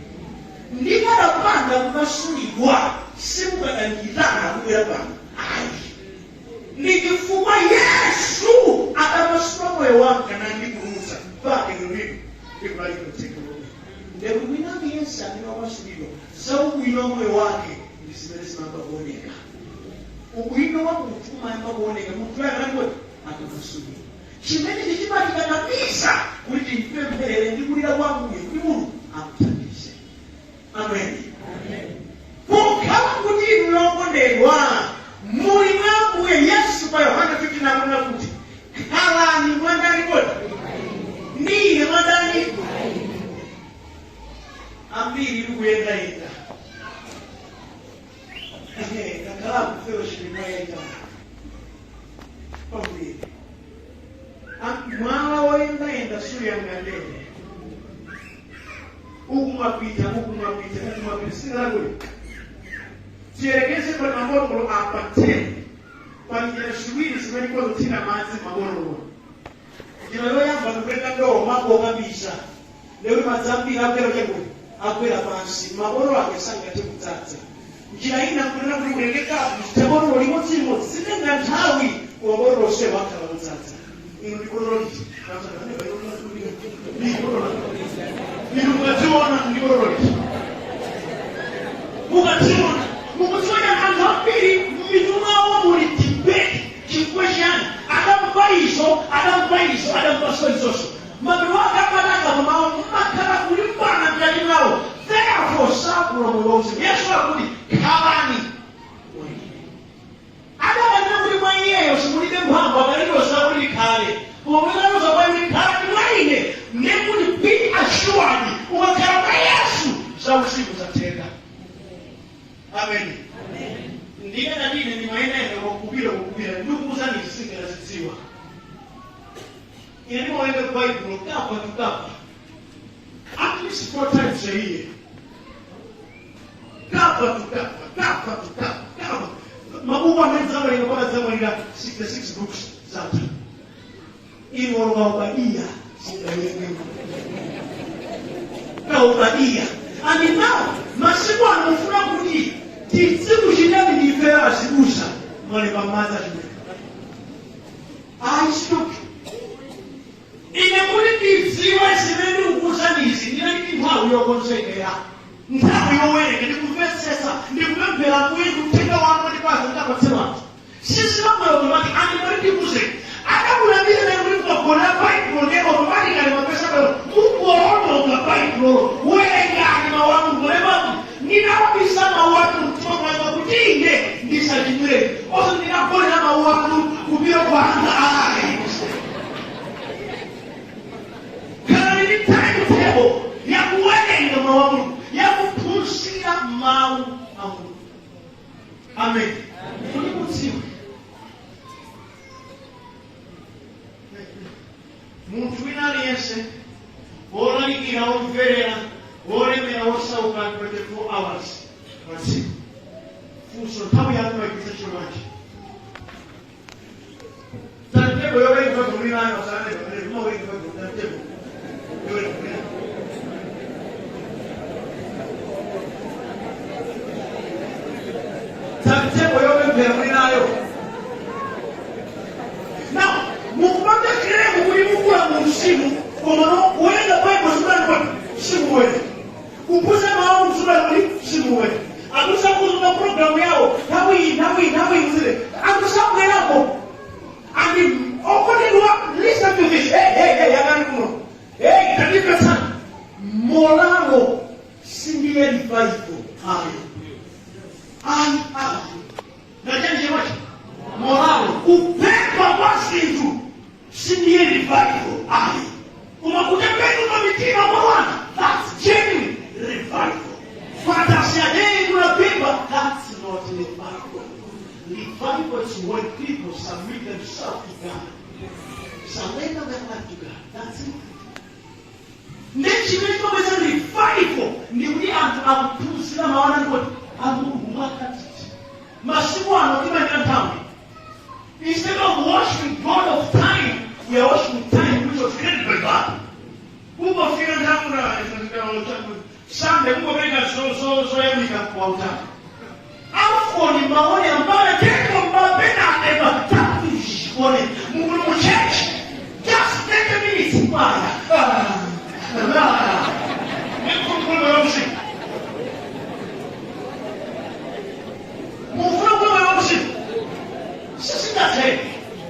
Ndikanapanda kumasulidwa, simukadandiyitana kubwera pano ayi. Ndi chifukwa Yesu adamasula moyo wanga nandipulumutsa pake lero lino ndikulalika uthenga wabwino. Ndekuti wina aliyense amene wamasulidwa, za ubwino wa moyo wake ndi zimene zimayamba kuoneka. Ubwino wa munthu umayamba kuoneka munthu akati kodi akamasulidwa. Chimenechi chimatikakamiza kuti timpempherere ndi kulira kwa Ambuye kuti Mulungu amuthandize. Amen. Pokhala kuti inu yokondedwa muli mwa Ambuye Yesu, pa Yohana 15 akunena kuti, khalani mwa ndani kodi? Ndi ine mwa ndani? Ambiri tikuyendayenda, takhala ku fellowship imayenda kwambiri. Mwala woyendayenda suyang'anire. Uku mwapita, uku mwapita, uku mwapita, singalakuti tiyerekeze pali mabotolo apa 10, pali njira ziwiri zimene ikozothira madzi mabotolo. Njira yoyamba ndikutenga ndowo mangokabisa, lero madzi ambiri agwera chakuti agwera pansi, mabotolo ake sangathe kudzadza. Njira ina nkunena kuti utenge kapu, zithe botolo limodzilimodzi, zitenga nthawi, koma botolo lonsewo akhala kudzadza. Inu ndi botolo liti? Inu mukadziona ndi botolo liti? Mukadziona, mukudziona. Anthu ambiri m'mitu mwawo muli debate. Chifukwa chiyani? Adamva izo, adamva izo, adamvanso izonso. Mapeto ake amatanga pamawu, mmakhala kulimbana mkati mwawo, therefore sakula moyo wauzimu. Yesu akuti, khalani. Adakanena kuti mwa iyeyo simulibe mphamvu, akanaloza kuti likhale, koma mukaloza kwa kuti khalani mwa ine, ndekuti be assured, ukakhala mwa Yesu zauzimu zatheka. Amen. Ndikanati ine ndimayendayenda kukupira kukupira, ndikukuuzani singanazidziwa. Ine ndimawerenga Baibulo cover to cover at least four times a year, cover to cover, cover to cover, cover. Mabuku amene zawerenga mpaka zamwalira, 66 books zatha. Inu oloka Obadiya sidawerengemo ka Obadiya. And now masiku ano mufuna kuti Tizikuchitani ndife azibusa mwalemba m'madzi achimwene. Ayi, sichoncho. Ine kuti ndidziwe zimene ndikukuwuzanizi, ndinali ndi nthawi yokonzekera, nthawi yowerenga, ndikumvetsetsa, ndikupemphera Ambuye uthenga wanu wandipatsa ndikapatse wanthu. Sizimabwera automatic. Andimati ndikuwuzeni, adakulambira naye kuti mukagona Baibulo ndiye automatically mapesa bwino mungolondoka Baibulo. Werengani mawu a Mulungu. Lemba kuti ndinawabisa mawu anu mtima mwanga kuti ine ndisachimwire, osati ndinagonera mawu anu kupira kwanga, ayi. Khalani ndi timetable yakuwerenga mawu a Mulungu, yakuphunzira mawu a Mulungu. Amen. Kuti mudziwe munthu wina aliyense, wolalikira, womverera, wolemera, wosauka, 24 hours pa tsiku. Funso, nthawi yanu maigwiritsa ntchito bwanji? Timetable yowerenga Baibulo mulinayo? Asanane pamene umawerenga Baibulo, timetable yowerenga mulinayo? Timetable yopemphera mulinayo? Now mukupanga claim kuti mukula mu mzimu, koma no kuwerenga Baibulo simulani kwati simuwerenga, kuphunzira mawu msimulani kuti simuwerenga. Akusakuzuka programu yawo nthawi iyi, nthawi iyi, nthawi iyi, muzile akusabwerako. And okondedwa, listen to this. Hey, hey, hey, yakani kuno. Hey, tandimvetsani. Morale sindiye revival, ayi, ayi, ayi. Nachanjewachi morale, kupepa kwa zinthu sindiye revival, ayi, koma kutembenuka mitima kwa wanthu, that's genuine revival. Fantasy hey, kunapimba, that's not revival. Revival is when people submit themselves to God, surrender their life to God. That's it. Ndi chimene chimabweza revival, ndi kuti anthu akuphunzira mawu anati a Mulungu mwakatiti. Masiku ano timayika nthawi. Instead of worshiping God of time, we are worshiping time which was created by God. Kungofika nthawi Sunday, kungopereka zoyamika kwa utatu afoni maoni ambale teko mapena eba one mukulu mu church just 30 minutes kwaya mukulu usiku, mufuna kulowera usiku, sisingatheke.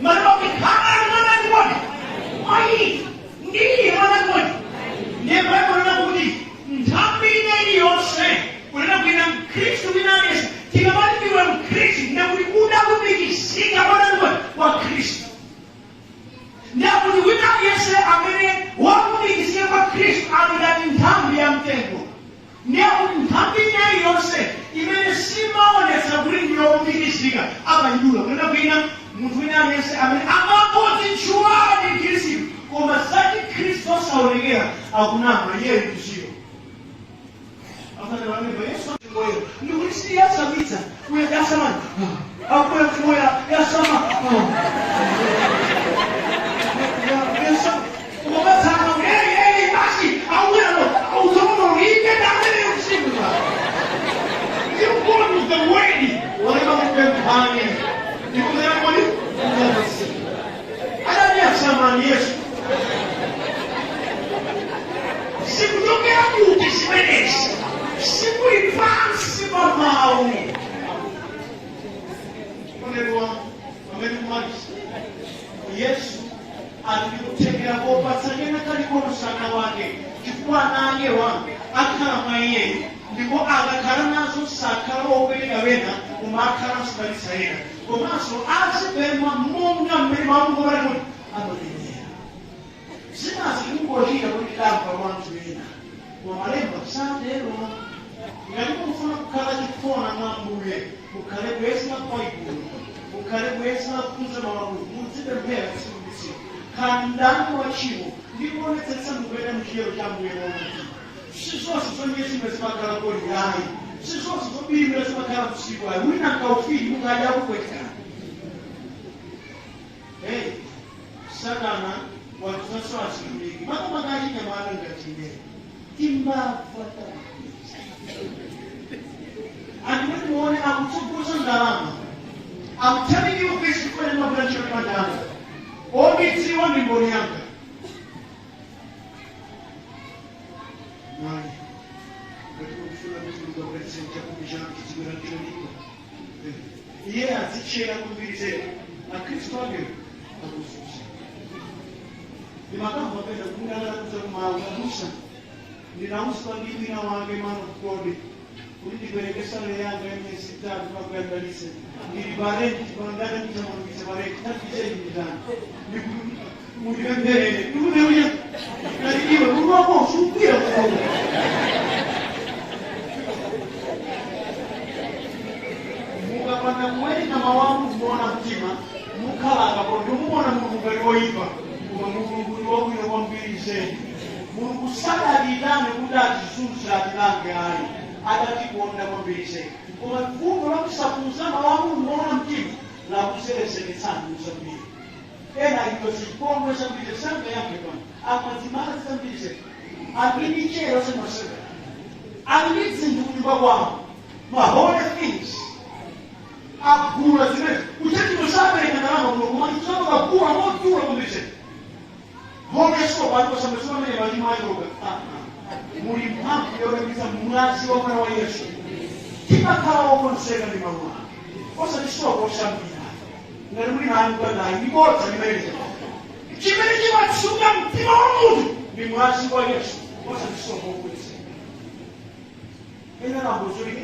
Maneno kikhala mwana ngoni ayi, ndiye mwana ngoni. Ndiye Baibulo lina kuti nthambi ina iliyonse, kunena kwina Mkhristu wina aliyense, tikamati ndiwe Mkhristu ndekuti udalumikizika mwana ngoni kwa Khristu. Ndakuti wina aliyense amene walumikizika kwa Khristu ali ngati nthambi ya mtengo. Ndiye kuti nthambi ina iliyonse imene simaonetsa kuti ndiyolumikizika amayidula. Kunena kwina, munthu wina aliyense amene amangozitchulani Khristu koma zachikhristu osaonekera, akunama, iyeyo ndi zero. Yesu ndikuti siyasamitsa uya yasamani akuya kuya yasama yasama umabatsana. Hey, hey, basi awuyalo uzokono inde ndamene usiku. You go with the word whatever mupemphani ndikuzera kodi adani yasamani. Yesu sikuchokera kuti zimenezi sikuli pansi pa mawu. Okondedwa, pamene kumaliza, Yesu ali ndi kuthekera kopatsa kena kalikonse ana wake, chifukwa ana akewa akhala mwa iyeyo, ndipo akakhala nazo sakhala opereka wena, koma akhalanso dalitsa ena, komanso azipempha monga mmene mawu kuti amanenera. Zinazi kungochita kuti tamva kwa anthu ena, koma malemba satero. Ngati mukufuna kukhala chiphona mwa Ambuye, mukhale bwenzi la Baibulo, mukhale bwenzi la kuphunzira mawu a Mulungu, muzipemphera tsiku ndi tsiku, khalani mdani wa tchimo ndi kuonetsetsa mukuyenda muchiyero cha Ambuye moona mtima. Si zonse zonyezimira zimakhala golide, ayi. Si zonse zobiriwira zimakhala msiku, ayi. Wina nkaufiti mukadya akupwetekana. Hey, Satana watuzanso azitumiki, makamaka achinyamata ngati ine, timbava. Andimati muone akutsogoza ndalama. I'm telling you this chifukwa ndimagwira ntchito ndi manja anga. Ondidziwa ndi mboni yanga. Mayi, ngati mukufuna kuti Mulungu akudalitseni, chakhumi chanu chizibwera cholimba. Iye azitchera kwambiri zedi, akhristu akewo akuzunza. Ndimakamba pena kuti anadza kumawu abusa, ndinauzidwa ndi wina wake, man of God, kuti ndipereke salary yanga ya miyezi 3 pakuyandalitse. Ndili pa rent pano, ndadandithamangitsa pa rent, thandizeni, nditani? Mundipempherere. Ndikuti ngati iwe mutu wako usugwira kukomo. Mukapanda kuwerenga mawu a Mulungu moona mtima, mukhala akapolo ndikumuona Mulungu ngati woyipa, koma Mulungu ndi wabwino kwambiri zedi. Mulungu sadatiyitane kuti atizunze, atilange ayi. Adatikonda kwambiri zedi, koma vuto la kusaphunzira mawu a Mulungu moona mtima lakuserezeketsani muzambiri. Ena achitidwa zipongwe zambiri, sangayankhe pano. Amwa zimadzi zambiri zedi, ali ndi michere osemasewera, ali ndi zinthu kunyumba kwawo, ma holy things agula zimene kuchachito sapereka ndalama kuno, koma izomakagula modula kwambiri zedi. Holy soap aliposambesema amene machimo achoka. Muli mphamvu yodabwitsa mwazi wa mwana wa Yesu. Timakhala wokonzeka ndi mawu ake, osati sopo osambira. Ngati muli nayo mkanayi ndi bodza limeneli. Chimene chimatsuka mtima wa munthu ndi mwazi wa Yesu, osati sopo wokwezeka. Ena nambozolika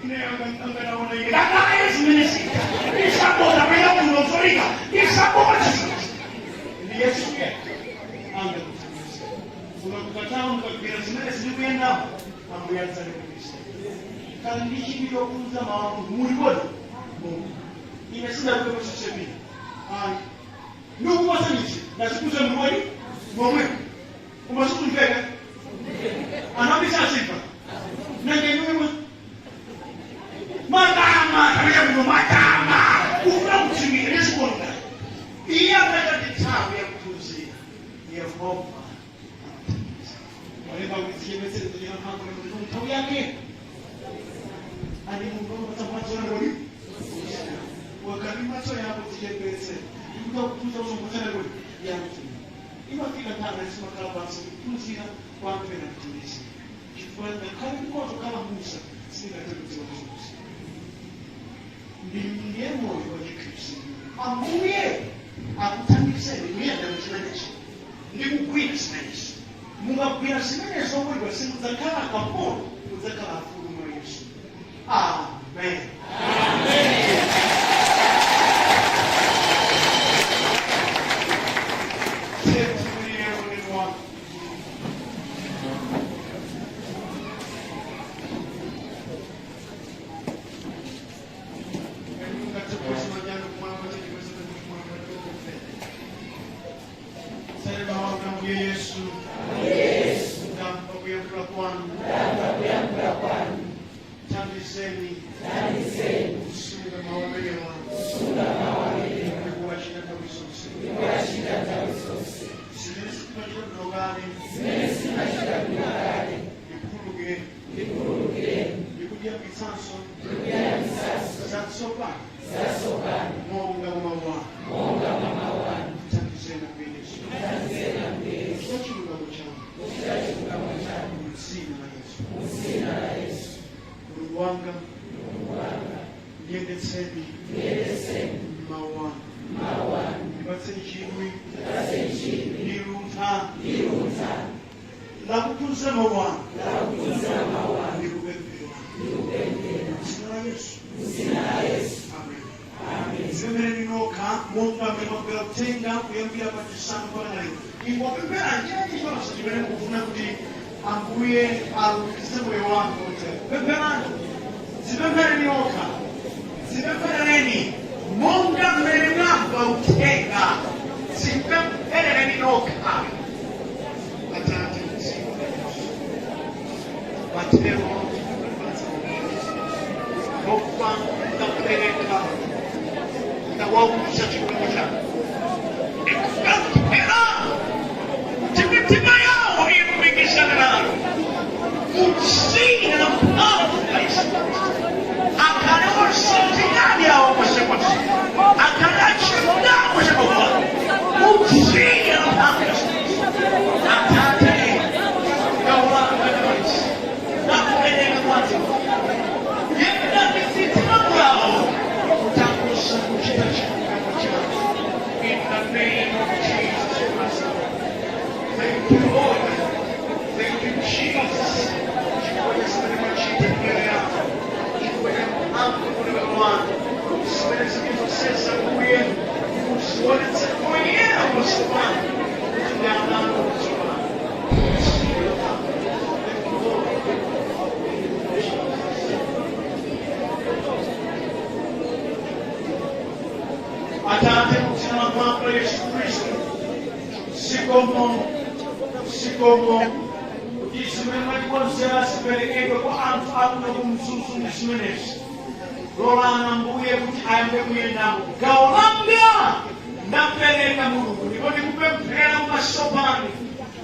ine anganaona ine kakaye zimene zija isabodza pena kunozolika isabodza ndi Yesu yekha angakuthandize. Ukakukatama mukagwira zimene zikuyendamo, Ambuye adzalimbikitsa. Kali ndi chidwi chophunzira mawu a Mulungu muli kodi Mulungu. Ine sindakupepesesepina ayi, ndikupasanizi ndazikuza muli kodi momwe, koma sikumveka anabisa asimba nangenyuwe matama kapita kuno matama kufuna kutsimikiza nesikonda. Iye akati nthawi yakuphunzira, Yehova amathandiza. Walemba kuti zichepetsere zochita mphamvu ndi nthawi yake ani Mulungu amapatsa mphatso kodi wakati mphatso yako zichepetse ndikuta kuphunzira usompatsana kodi yakuti imafika nthawi simakhala pansi kuphunzira kwa anthu ena kuthandiza, chifukwa ngakhale ndikhoza kukhala musa sindingathe kudziwa zonse. Ndiye moyo wa Chikhristu. Ambuye akuthandizeni kuyenda muzimenezo ndi kugwira zimenezo. Mukagwira zimenezo okondedwa, simudzakhala akapolo, mudzakhala afulu mwa Yesu. Amen. Tiyeni ulemu wanu. Ambuye Yesu, ndamva kuyankhula kwanu. Thandizeni kusunga mawu amenewa ndi kuwachita nthawi zonse. Zimene sitimachita bwino kale, ndikhululukireni. Ndikuyambitsanso zatsopano monga mwa mawu anu. Thandizeni Ambuye Yesu kuchita chilungamo chanu mdzina la Yesu. Mulungu wanga, ndiyendetseni m'mawu anu, ndipatseni chidwi ndi luntha lakuphunzira mawu anu. Ndikupemphera m'dzina la Yesu, amen. Zipemphereni nokha monga mmene mwamvera uthenga kuyambira pa Chisanu mpaka lero. Ingopemphera chilichonse chimene mukufuna kuti Ambuye alumikize moyo wanu kotero. Pempherani, zipemphereni nokha, zipempherereni monga mmene mwamva uthenga, zipempherereni nokha. Atate, mdzina la Yesu, matero mopanda kupereka ndawauza chilungamo chanu, ndikupemphera kuti mitima yawo ilumikizane nalo mu dzina la mphamvu la Yesu Khristu. Atate, mudzina la Mwamba Yesu Khristu, zikomo, zikomo kuti zimene mwatikonzera ziperekedwe kwa anthu akuno ku Mzuzu ndi zimenezi. Lolani, Ambuye, kuti ayambe kuyendamo. Gawo langa ndapereka, Mulungu, ndipo ndikupemphera pamaso panu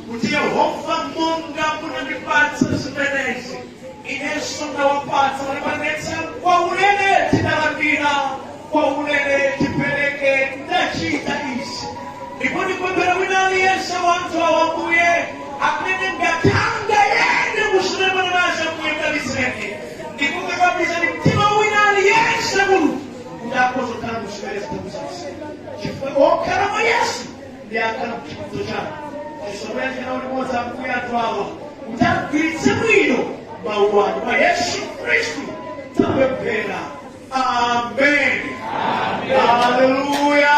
kuti Yehova, monga munandipatsa zimenezi, inenso ndawapatsa. Mandipanetsa kwa ulere tinalandira, kwa ulere tipereke. Ndachita izi ndipo ndikupemphera wina aliyense wanthu awa, Ambuye, amene ngatanga yende muzimene munenazo. Ambuye, mdalitseni ndikukakamiza mtima wina aliyense, Mulungu, kuti akhoza kukhala muzimene zithamuzise, chifukwa okhala mwa Yesu ndi akhala mchikodzo chanu. Chisomo china limodzi, Ambuye, anthu awa kuti agwiritse bwino mawu anu. Mwa Yesu Khristu tapemphera, amen. Haleluya.